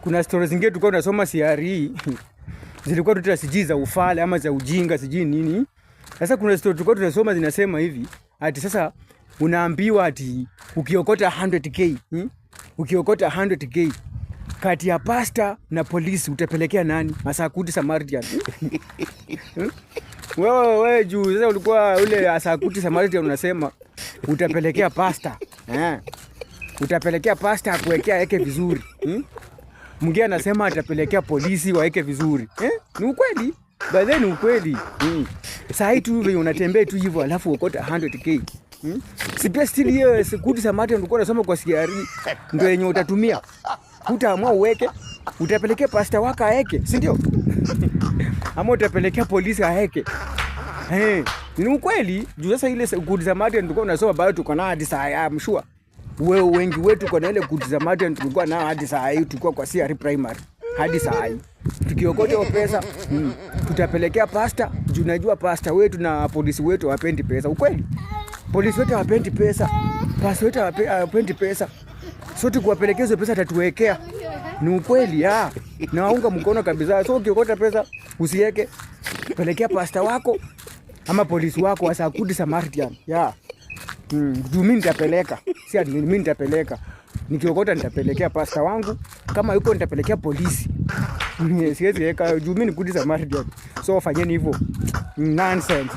Kuna stories zingine tulikuwa tunasoma CRE zilikuwa tuta sijui za ufala ama za ujinga, sijui nini. Sasa kuna story tulikuwa tunasoma zinasema hivi ati sasa unaambiwa ati ukiokota 100K, Ukiokota 100K kati ya pasta na polisi utapelekea nani? As a good Samaritan. Hmm? Wewe wewe juu sasa ulikuwa ule as a good Samaritan unasema utapelekea pasta. Eh. Utapelekea pasta akuwekea aweke vizuri. Mwingine anasema atapelekea polisi waeke vizuri. Eh? Ni ukweli. By then ni ukweli. Saa hii tu venye unatembea tu hivyo alafu ukota 100K. Si pia still hiyo good Samaritan ulikuwa unasoma kwa CRE ndio yenye utatumia. Utaamua uweke, utapelekea pasta wako aeke, si ndio? Ama utapelekea polisi aeke. Eh, ni ukweli. Juu sasa ile good Samaritan tulikuwa unasoma bado tuko nayo hadi saa hii, I'm sure. Wewe wengi wetu kwa na ile good Samaritan tulikuwa nayo hadi saa hii, tulikuwa kwa CRE primary hadi saa hii. Tukiokota hiyo pesa, tutapelekea pasta, juu najua pasta wetu na polisi wetu hawapendi pesa. Ukweli? Polisi wetu hawapendi pesa. Pasta wetu hawapendi pesa. So tukiwapelekea hizo pesa atatuwekea. Ni ukweli ya. Naunga mkono kabisa. So ukiokota pesa usiweke. Pelekea pasta wako ama polisi wako as a good Samaritan. Yeah. Juu mimi nitapeleka. Si ati mimi nitapeleka. Nikiokota nitapelekea pasta wangu, kama yuko nitapelekea polisi. Siwezi weka juu mimi ni good Samaritan. So fanyeni hivyo. Nonsense.